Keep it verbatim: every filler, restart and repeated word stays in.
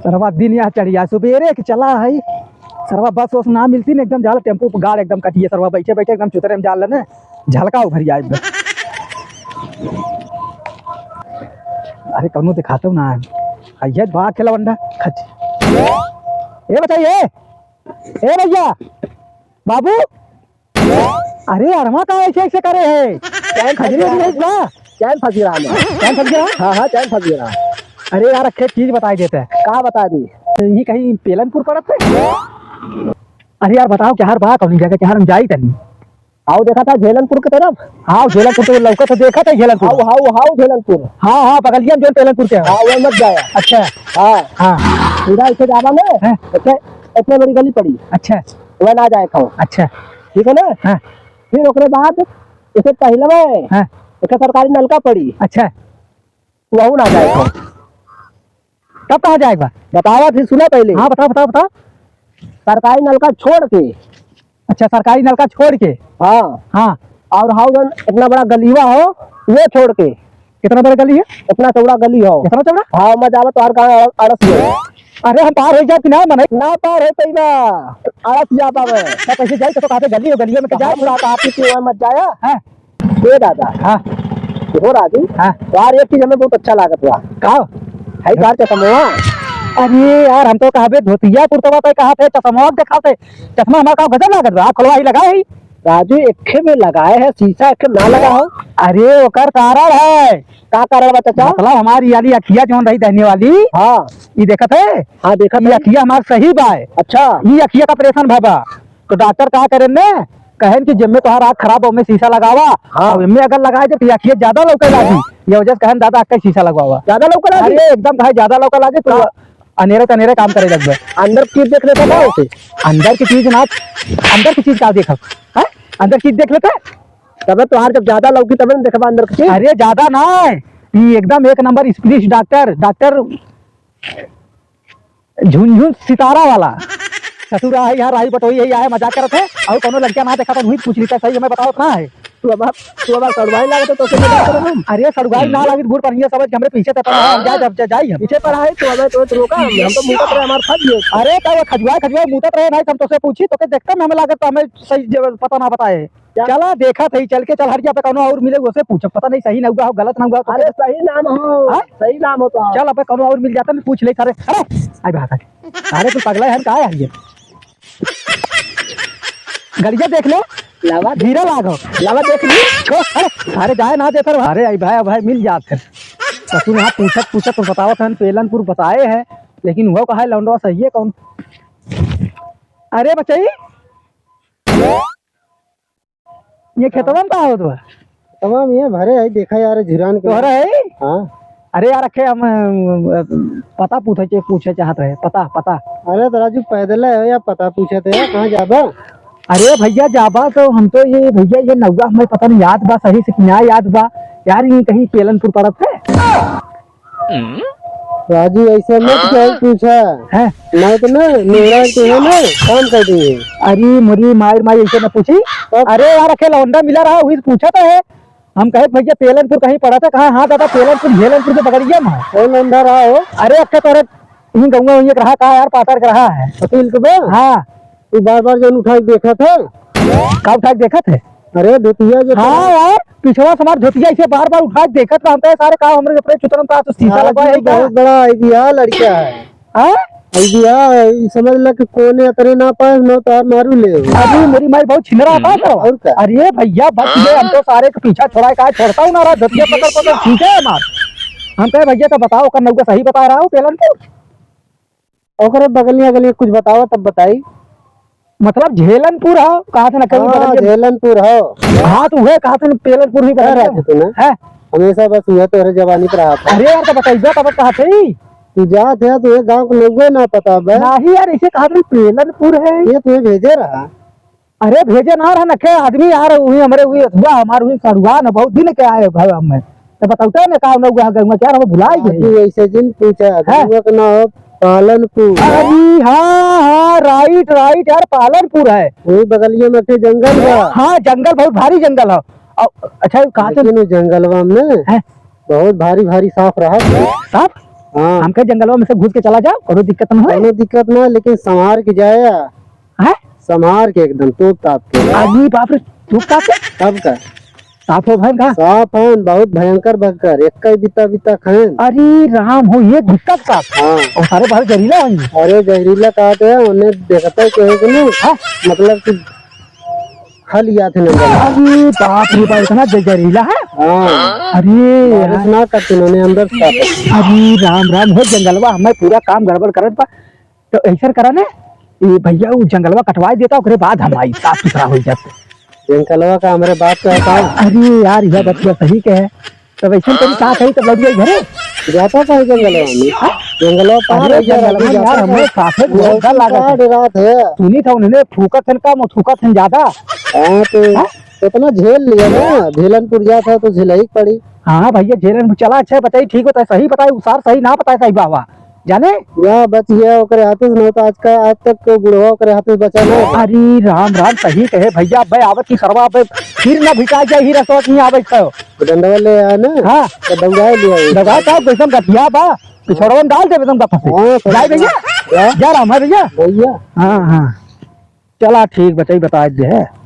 सरवा दिन यहाँ चढ़िया, सुबेरे के चला है। सरवा बस वस ना मिलती ना, एकदम जाला टेम्पू पे गाड़ एकदम कटिए। सरवा बैठे बैठे एकदम चुतरे में जाल लेने, झलका उभर जाए एकदम। अरे, कौनो दिखाते हो ना है। ये बा खेला बंडा। खच। ए, बताइए। ए, भैया। बाबू। अरे, अरमा का ऐसे ऐसे करे है? चैन फंस खजरी रहा उजरी है। है बा? चैन फंस रहा है। चैन फंस रहा? हाँ, हाँ, चैन फंस रहा। अरे यार, अखे चीज बताई देते हैं। का बता दी? ये कहीं पेलनपुर पड़त है? अरे यार, बताओ क्या हर बा, कौन जगह क्या हर हम जाई तनी? आओ, देखा था झेलनपुर की तरफ। हाँ, झेलनपुर तो लौका तो देखा था झेलनपुर। हाउ, हाउ, हाउ, झेलनपुर। हाँ, हाँ, बगलिया में जो पेलनपुर के है। हाँ, वो मत जाया। अच्छा। हाँ। हाँ। सीधा इसे जावा ना। हाँ। इतने, इतने बड़ी गली पड़ी। अच्छा। वह ना जाए खाओ। अच्छा। ठीक है ना? हाँ। फिर ओकरे बाद इसे पहले में हाँ। एक सरकारी नलका पड़ी। अच्छा। वहू ना जाए खाओ। तब कहाँ जाए बा? बतावा फिर, सुना पहले। हाँ, बताओ, बताओ, बताओ। सरकारी नलका छोड़ के। अच्छा, सरकारी नलका छोड़ के। हाँ। हाँ। और हाउ जौन इतना बड़ा गलीवा हो, वो छोड़ के। कितना बड़ा गली है? इतना चौड़ा गली हो। इतना चौड़ा? हाँ, मैं जावा तो हर गाँव अड़स गए। अरे, हम पार हो जाए कि ना, मने? ना पार हो पाइबा, अड़स जा पावे। तो कैसे जाए? तो कहते गली हो, गलिया में के जाए? हम रात आप ही की वहाँ मत जाया। हाँ। ए दादा। हाँ। हो राजू। हाँ। यार, एक चीज हमें बहुत अच्छा लागत बा। का? है यार चश्मा। अरे यार, हम तो कहबे धोतिया कुर्तवा पे कहा थे, चश्मा देखा थे। चश्मा हमारा का गजब लागत बा, आप खोलवा ही लगा है। राजू, एखे में लगाए है शीशा, एखे में ना लगा हो। अरे, ओकर कारण है। का कारण बा चाचा? मतलब हमारी वाली अखिया जौन रही दहिने वाली, हाँ। ई देखत है? हाँ, देखत ये है। अखिया हमार सही बा। अच्छा। ई अखिया का ऑपरेशन भवा। तो डॉक्टर का करेन ने? कहेन कि जेमे तोहार आँख खराब, ओमे शीशा लगावा। हाँ। अब एमे अगर लगाए दे तो ये अखिया ज्यादा लौके लागी। ये वजह से कहेन दादा आँख का शीशा लगवावा। ज्यादा लौके लागी? अरे एकदम कहे ज्यादा लौके लागी तो हाँ। अनेरे तनेरे काम करे लगबे। अंदर की चीज देख लेता ना उसे? अंदर की चीज ना, अंदर की चीज का देखब? हैं? अंदर की चीज देख लेता? तबे तोहार जब ज्यादा लौकी तबे न देखबा अंदर की चीज। अरे ज्यादा ना, ई एकदम एक number specialist doctor, doctor Jhunjhun Sitara वाला। ससुरा है यहाँ राही बटोही है, यहाँ मजाक करत है। और कोनो लड़का ना देखा तो वही पूछ लेता, सही हमें बताओ कहाँ है? तू अब, तू अब सड़ुआई लागत है, तो से मजाक करत हम। अरे सड़ुआई ना लागित, बूढ़ पर ये समझ के हमरे पीछे तक पड़ा है, हम जा, जा, जा, जाई हम। पीछे पड़ा है, तू अब तो रोका हम, हम तो मुंह पर हमार फंस गए। अरे तो वो खजुआ, खजुआ मुंह पर रहे नहीं, हम तो से पूछी, तो के देखते में हमें लागत तो हमें सही जगह पता ना बताए। क्या? चला देखत है, चल के चल हरिया पे कौनो और मिले, उसे पूछ, पता नहीं सही ना हुआ हो, गलत ना हुआ हो, तो अरे सही नाम हो, हाँ? सही नाम हो तो। चल अबे कौनो और मिल जाता, मैं पूछ ले सारे। अरे आई बात है, अरे तू पगला है का यार ये? गड़िया देख लो, लावा हीरा लाग हो। लावा देख ली। छो, अरे, अरे जाए ना दे सर, अरे आई भाई, भाई मिल जात है। ससुर यहाँ पूछत पूछत तो बतावत हन, पेलनपुर बताए है, लेकिन वो कहा है लौंडवा सही है कौन? अरे बचई, ये खेतवा में का होत बा? तमाम ये भरे है, देखा यार, झुरान के तोहरा है? हाँ। अरे यार, अखे हम, अ, पता पूछे, पूछे चाहत रहे, पता, पता। अरे तो राजू, पैदल है या पता पूछे थे, कहाँ जाबा? अरे भैया, जाबा तो हम तो ये, भैया, ये नौवा हमें पता नहीं याद बा सही से कि ना याद बा। यार, ये कहीं पेलनपुर पड़त है? राजू, ऐसे मत हाँ? कहीं पूछा। हैं? नहीं तो ना, मेरा के है ना, काम कर देंगे। अरे, मुरी मार मार, ऐसे ना पूछी। तब? अरे यार, अखे लौंडा मिला रहा, वही पूछा तो है। हम कहे, "भैया, पेलनपुर कहीं पड़ा था?" कहा, "हाँ दादा, पेलनपुर, झेलनपुर के बगड़िया में है।" कौन लौंडा रहा हो? अरे, अखे तोरे यहीं गौवा वहीं एक रहा, कहा यार, पातर के रहा है। वकील के बा? हाँ। तू बार बार जौन उठा के देखा था? का उठा के देखा थे? अरे, धोतिया जो हाँ था। यार, पिछवा से हमार धोतिया इसे बार बार उठा के देखत रहा। हम कहे, "सारे का हमरे अपने चुतरम का तो शीशा लगवा है क्या?" बहुत बड़ा आइडिया लड़का है। हाँ? आइडिया, ई समझ ल कि कोने अतरे ना पाए, न तो और मारू ले। अरे, मेरी माई बहुत छिनरा था तो। और का? अरे भैया, बस ये हम तो सारे के पीछा छोड़ा है, का छोड़ता हूँ ना रहा, धोतिया पकड़ पकड़ खींचे है मार। हम कहे, "भैया, तो बताओ, ओकर नौका सही बता रहा हो, पेलन को?" ओकरे बगलिया गलिया कुछ बतावा, तब बताई। मतलब झेलनपुर हो, कहा थे ना कहीं हाँ, बगलिया में। झेलनपुर हो। हाँ, तो उहे कहा थे ना, पेलनपुर ही बगलिया में। तू ना? है। हमेशा बस उहे तोहरे जवानी पर रहा था। अरे यार, तो बताइबा तब कहा थे। तू जात है, तो ये गाँव के लोगों ना पता बे। नहीं यार, ऐसे कहा थे पेलनपुर है। ये तुम्हें भेजे रहा। अरे भेजे ना रहा ना, के आदमी यार, वही हमरे वही अथुआ, हमार वही सड़ुआ ना, बहुत दिन के आए भाई हमें। तो बताओ ना का ना हुआ गंगा क्या, हम भुला ही गए। तू ऐसे जिन पूछा, हैं? गंगा का नाम पालनपुर। अरे हाँ, हाँ, right, right यार, पालनपुर है। वही बगलिया में के जंगल बा। हाँ, जंगल बहुत भारी जंगल है। और अच्छा, कहा तो लेकिन वो जंगलवा में हैं? बहुत भारी भारी सांप रहा। सांप? हाँ। हमके जंगलवा में से घुस के चला जाओ, कोनो दिक्कत ना है। कोनो दिक्कत ना, लेकिन संभार के जाया। हैं? संभार के एकदम तोप ताप के। अरे बाप रे, तोप ताप के? तब का? साफ हो भयन का? साफ हन, बहुत भयंकर भयंकर, एक्का ही बित्ता बित्ता खाएन। अरे राम हो, एक बित्ता साफ। हाँ। और सारे बाहर जहरीला हन। अरे जहरीला काट है, उन्हें देखते के हो कि नहीं? हाँ। मतलब कि खा लिया थे नंबर। अरे बाप रे बाप, इतना जहरीला है? हाँ। अरे बारिश यार। ना करते उन्होंने अंदर से काटे। अरे राम राम हो जंगलवा, हमें पूरा काम गड़बड़ करत बा। तो ऐसा करा ना, ये भैया वो जंगलवा कटवाई देता, ओकरे बाद हम आई, साफ सुथरा हो जाते। जंगलवा का हमरे बाप का बताओ। अरे यार, यह बतिया सही कहे। तब ऐसे तेरी साथ है, तब लौट गई घरे। जाता का है जंगलवा में? हाँ? जंगलवा पार अरे है यार, जंगलवा अभी यार, जाता हमें का? साथे बहुत डर लगा था। डरात है। सुनी था उन्होंने फूकत है कम और थूकत है ज्यादा। हाँ, तो हाँ? इतना झेल लिया ना, झेलन पुर जाता तो झेलाई पड़ी। हाँ भैया, झेलन चला, अच्छा बताई, ठीक बताई, सही बताई, उसार सही ना बताई, सही बाबा। जाने? या बच गया, ओकरे हाथे से नहीं तो आज का, आज तक कोई बुढ़वा ओकरे हाथे से बचा ना। अरे राम राम, सही कहे भैया, अबे आवत की सरवा, अबे फिर ना भिटा जाए ही रसवा की आवे तो। डंडवा ले आया ना? हाँ। तो दौड़ा लिया वो। दौड़ा का, कैसन गठिया बा? पिछड़वन डाल दे एकदम गप से। हाँ, सही जाए भैया? बात। जा रहा हूँ मैं भैया। भैया। हाँ, हाँ। चला ठीक, बताई, बता दे है।